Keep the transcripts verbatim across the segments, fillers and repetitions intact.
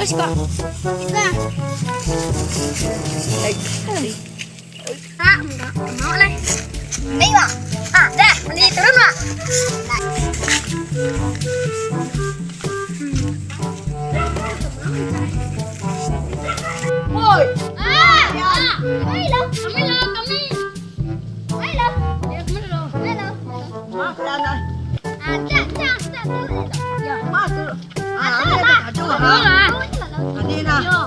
Siko. Siko. Ah, enggak. Mau lah. Ni, Wak. Ah, dah, mandi turun, Wak. Woi. Ah, ah. Kami lah, kami lah, kami. Kami lah. Ya, kami lah. Kami lah. Maaf lah, nah. Ah, cak, cak, cak, cak. Ya. Maaf tu. Ah, ada, ada, ada, ha. Ada lah. Yo.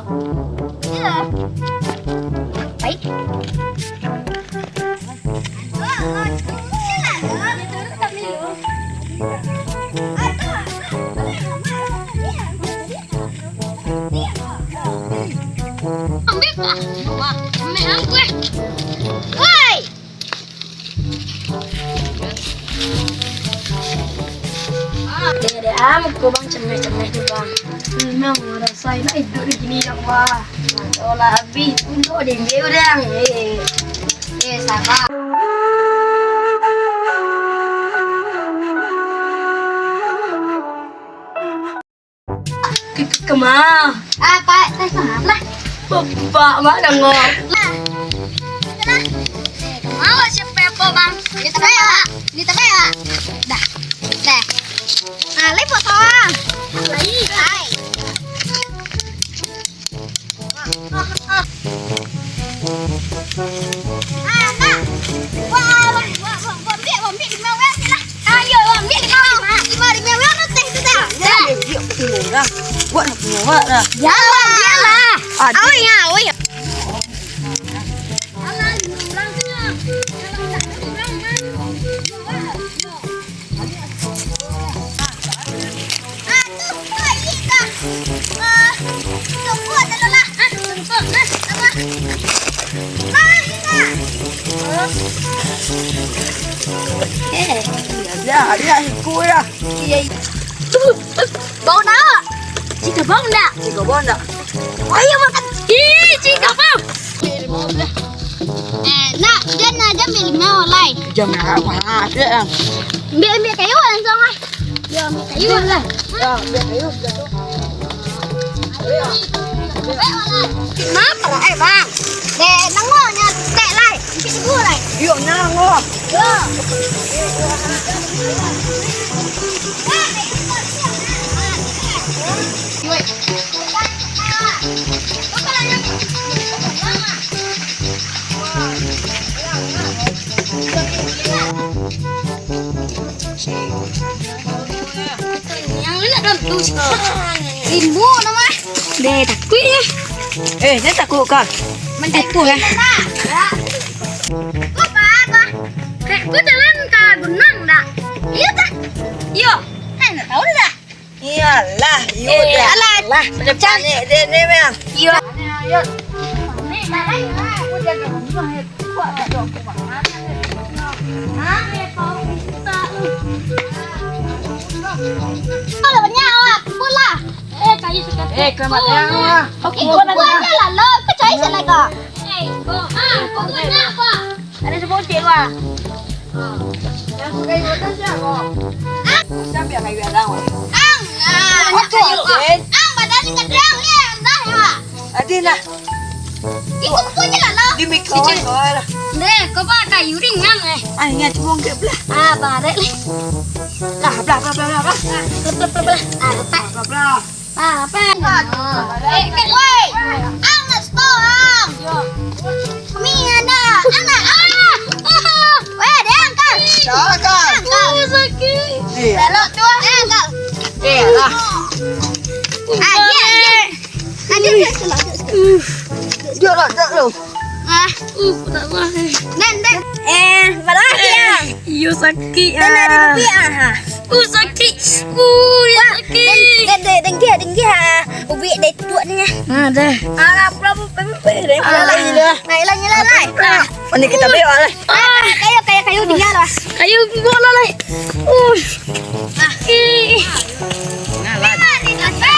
Baik. Ambil, Pak. Ambil aku, eh. Woi. Dek, dek, ah, muko bang cemeh-cemeh tu, bang. Memang rasai nak hidup di sini, ya Allah. Mantap lah, habis pulo dek dia urang. Eh, eh, sabar. Kama? Ah, Pak, eh, maaf lah. Bapak, Mak, dangau. Nah. Nah. Eh, kama awak siapa, Bang? Ini tabai, Pak. Ini tabai, Pak. Dah. Dah. Ah, lai, Pak, sawah. Lai. Hai. Ah, nak. Wah, wah, wah, wah, wah, ambiak, wah, ambiak, ambiak, ambiak lah. Ayo, ambiak, ambiak, ambiak, ambiak, ambiak, ambiak, ambiak. Ya, ambiak, ambiak, ambiak, ambiak. Buat nak punya awak dah. Ya, ambiak lah. Adik. Awak ya, awak ya. Alah, orang tu. Kalau tak ada orang, man. Eh, dia, dia, dia ikut lah. Iya, iya. Bau nak? Cika bau nak? Cika bau nak? Ayo makan. Ih, cika bau. Eh, nak, dia nak jam lima lai. Jam berapa? Ah, dia lah. Ambil, ambil kayu langsung lah. Yo, ambil kayu lah. Ya, ambil kayu sudah tu. Ayo. Ambil. Maaf lah, eh, bang. Dek, nangoknyo tek lai. Ambil dulu lai. Yo, nangok. Yo. Yang ni nak dalam tu. Rimbo nama. Deh, takut ya. Eh, dia takut kah? Takut ya. Kau apa? Kau jalan ke gunung dah? Iya tak? Iya. Eh, nak tahu dah. Iyalah, iyo. Eh, dah. Alah, lah, macam panik dia ni, Bang. Iyo. Kalau banyak awak, pun lah. Eh, kayu sudah. Eh, kelamat dah. Oke, kau buat aja lah, lo. Kau cari sana kau. Eh, kau, ah, kau buat apa? Ada sebocil, wah. Yang suka ikutan siapa? Siapa yang kayu yang lawan? Ang, ah, Apa, kayu. Jen? Ang, badan ni kencang ni, entah ya. Adi lah. Ikut kau je lah, lo. Di mikau lah. Deh, kau bawa kayu ringan, eh. Ah, ingat cuma ke belah. Ah, barek lah. Lah, belah, belah, belah, belah, belah. Ah, lepas. Belah, belah. Ah, apa? Eh, eh, woi. Ang nak stop, ang. Kami ada anak. Ah. Woi, ada angkat. Dah angkat. Angkat. Oh, sakit. Eh. Belok tu, ah. Eh, angkat. Eh, lah. Ah, dia, dia. Ah, dia, dia, dia. Dia lah, dia lah. Ah. Uh, tak lah. Den, den. Eh, padahal dia. Iyo, sakik. Den, ah. Dari lebih, ah, ha. Uh, sakik. Uh, ya, sakik. Den, den, den, den, dia, den, dia, ha. Ubi dari tuak ni, ya. Ah, dah. Alah, pula, pula, pula, pula. Alah, alah, alah. Nah, ilang, ilang, lai. Mana kita belok, lai? Ah, kayu, kayu, kayu, tinggal lah. Kayu, bawa lah, lai. Uh. Ah. Eh. Nah, lai. Ni, ni, ni, ni.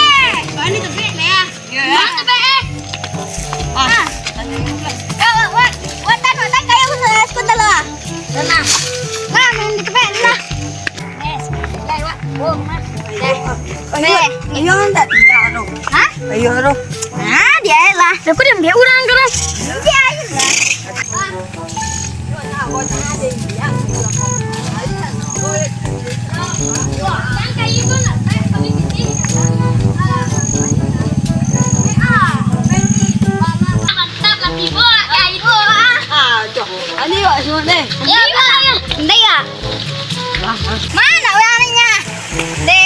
Ni, ni, ni, ni. Ya. Mana tu, Bek, eh? Ah. Ah. Yo, wak, wak. Wak, tan, wak, tan, kayu, eh, skuter lo, ah. Sana. Nah, main di kepek, nah. Eh, sebelah, wak. Oh, mas. Eh, ayo, eh. Ayo, tak tinggal tu. Hah? Ayo, Ro. Ah, dia lah. Aku dah ambil orang tu, Ro. Dia ayo lah. Mantap lah, Ibu. Ya, Ibu. Ah, cok. Ani, wak, semua ni. Ya, Ibu. Ndai ya. Mana orangnya? Deh,